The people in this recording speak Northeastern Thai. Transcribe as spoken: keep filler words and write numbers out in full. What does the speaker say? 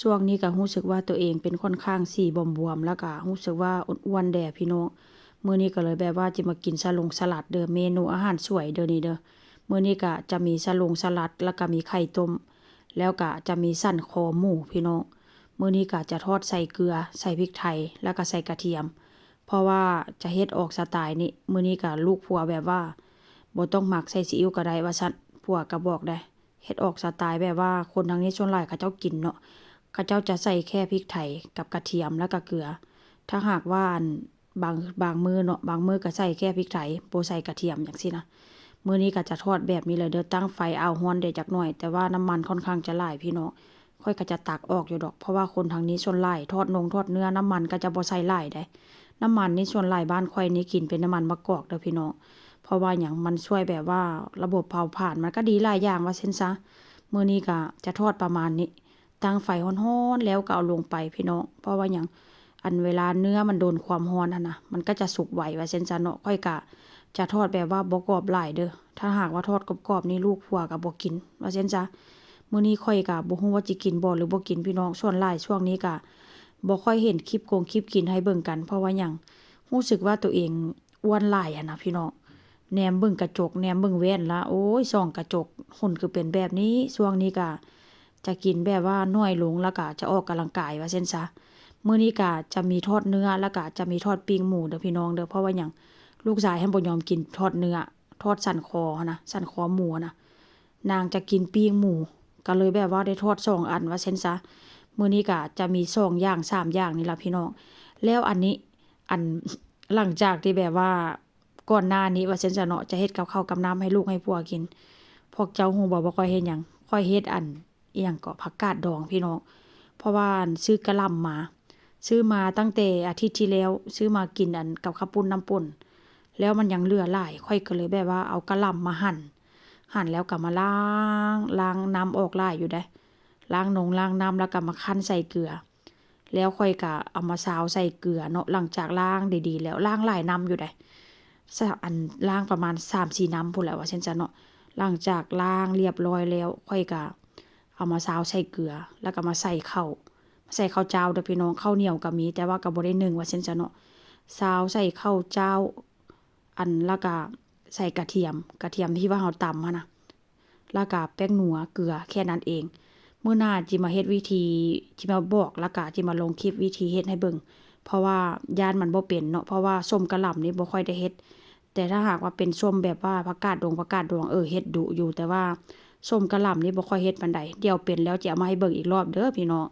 ช่วงนี้ก็รู้สึกว่าตัวเองเป็นค่อนข้างสีบวมๆ แล้วก็รู้สึกว่าอ้วนๆ แด่พี่น้อง มื้อนี้ก็เลยแบบว่าจะมากินสลงสลัดเด้อ เมนูอาหารสวยเด้อนี่เด้อ มื้อนี้ก็จะมีสลงสลัด แล้วก็มีไข่ต้ม แล้วก็จะมีสันคอหมูพี่น้อง มื้อนี้ก็จะทอดใส่เกลือ ใส่พริกไทย แล้วก็ใส่กระเทียม เพราะว่าจะเฮ็ดออกสไตล์นี้ มื้อนี้ก็ลูกผัวแบบว่า บ่ต้องมักใส่ซีอิ๊วก็ได้ว่าซั่น ผัวก็บอกได้ เฮ็ดออกสไตล์แบบว่าคนทางนี้ส่วนหลายเขาเจ้ากินเนาะ เขาเจ้าจะใส่แค่พริกไทยกับกระเทียมแล้วก็เกลือ ถ้าหากว่าอันบาง บางมื้อเนาะ บางมื้อก็ใส่แค่พริกไทย บ่ใส่กระเทียมจั่งซี้นะ มื้อนี้ก็จะทอดแบบนี้เลยเด้อ ตั้งไฟเอาร้อนได้จักหน่อย แต่ว่าน้ำมันค่อนข้างจะหลายพี่น้อง ข้อยก็จะตักออกอยู่ดอก เพราะว่าคนทางนี้ส่วนหลายทอดนงทอดเนื้อน้ำมันก็จะบ่ใส่หลายใด น้ำมันนี่ส่วนหลายบ้านข้อยนี่กินเป็นน้ำมันมะกอกเด้อพี่น้อง เพราะว่าหยัง มันช่วยแบบว่าระบบเผาผลาญมันก็ดีหลายอย่างว่าซั่นซะ มื้อนี้ก็จะทอดประมาณนี้ ตั้งไฟร้อนๆ แล้วก็เอาลงไปพี่น้อง เพราะว่าหยัง อันเวลาเนื้อมันโดนความร้อนหั้นนะ มันก็จะสุกไวว่าซั่นซะเนาะ ข้อยก็จะทอดแบบว่าบ่กรอบหลายเด้อ ถ้าหากว่าทอดกรอบๆ นี่ลูกผัวก็บ่กินว่าซั่นซะ มื้อนี้ข้อยก็บ่ฮู้ว่าสิกินบ่หรือบ่กินพี่น้อง ส่วนหลายช่วงนี้ก็บ่ค่อยเห็นคลิปกงคลิปกินให้เบิ่งกัน เพราะว่าหยัง รู้สึกว่าตัวเองอ้วนหลายหั้นนะพี่น้อง แนมเบิ่งกระจก แนมเบิ่งแว่นละ โอ้ย ส่องกระจก หุ่นคือเป็นแบบนี้ ช่วงนี้ก็จะกินแบบว่าน้อยลง แล้วก็จะออกกำลังกายว่าซั่นซะ มื้อนี้ก็จะมีทอดเนื้อ แล้วก็จะมีทอดปิ้งหมูเด้อพี่น้องเด้อ เพราะว่าหยัง ลูกชายหั้นบ่ยอมกินทอดเนื้อ ทอดสันคอหั้นนะ สันคอหมูหั้นนะ นางจะกินปิ้งหมู ก็เลยแบบว่าได้ทอดสองอันว่าซั่นซะ มื้อนี้ก็จะมีสองอย่างสามอย่างนี่ล่ะพี่น้อง แล้วอันนี้ อัน หลังจากที่แบบว่าก่อนหน้านี้ว่าซั่นซะเนาะ จะเฮ็ดกับข้าวกับน้ำให้ลูกให้ผัวกิน พวกเจ้าฮู้บ่ว่าข้อยเฮ็ดหยัง ข้อยเฮ็ดอัน อิหยังเกาะ ผักกาดดองพี่น้อง เพราะว่าอันซื้อกะหล่ำมา ซื้อมาตั้งแต่อาทิตย์ที่แล้ว ซื้อมากินอันกับข้าวปุ้นน้ำป่น แล้วมันยังเหลือหลาย ข้อยก็เลยแบบว่าเอากะหล่ำมาหั่น หั่นแล้วก็มาล้าง ล้างน้ำออกหลายอยู่เด้ ล้างนงล้างน้ำแล้วก็มาคั่นใส่เกลือ แล้วข้อยก็เอามาซาวใส่เกลือเนาะ หลังจากล้างดีๆ แล้ว ล้างหลายน้ำอยู่เด้ ซะ อันล้างประมาณสามสี่น้ำพู้นแหละว่าซั่นซะเนาะ หลังจากล้างเรียบร้อยแล้ว ข้อยก็เอามาซาวใส่เกลือ แล้วก็มาใส่ข้าว ใส่ข้าวเจ้าเด้อพี่น้อง ข้าวเหนียวก็มี แต่ว่าก็บ่ได้นึ่งว่าซั่นซะเนาะ ซาวใส่ข้าวเจ้า อัน แล้วก็ใส่กระเทียม กระเทียมที่ว่าเฮาตำหั้นนะ แล้วก็แป้งนัว เกลือ แค่นั้นเอง มื้อหน้าจิมาเฮ็ดวิธี จิมาบอก แล้วก็จิมาลงคลิปวิธีเฮ็ดให้เบิ่ง เพราะว่าย้านมันบ่เป็นเนาะ เพราะว่าส้มกะหล่ำนี่บ่ค่อยได้เฮ็ด แต่ถ้าหากว่าเป็นส้มแบบว่าผักกาดดอง ผักกาดดอง เออ เฮ็ดดุอยู่ แต่ว่าส้มกะหล่ำนี่บ่ค่อยเฮ็ดปานใด เดี๋ยวเป็นแล้วจะเอามาให้เบิ่งอีกรอบเด้อพี่น้อง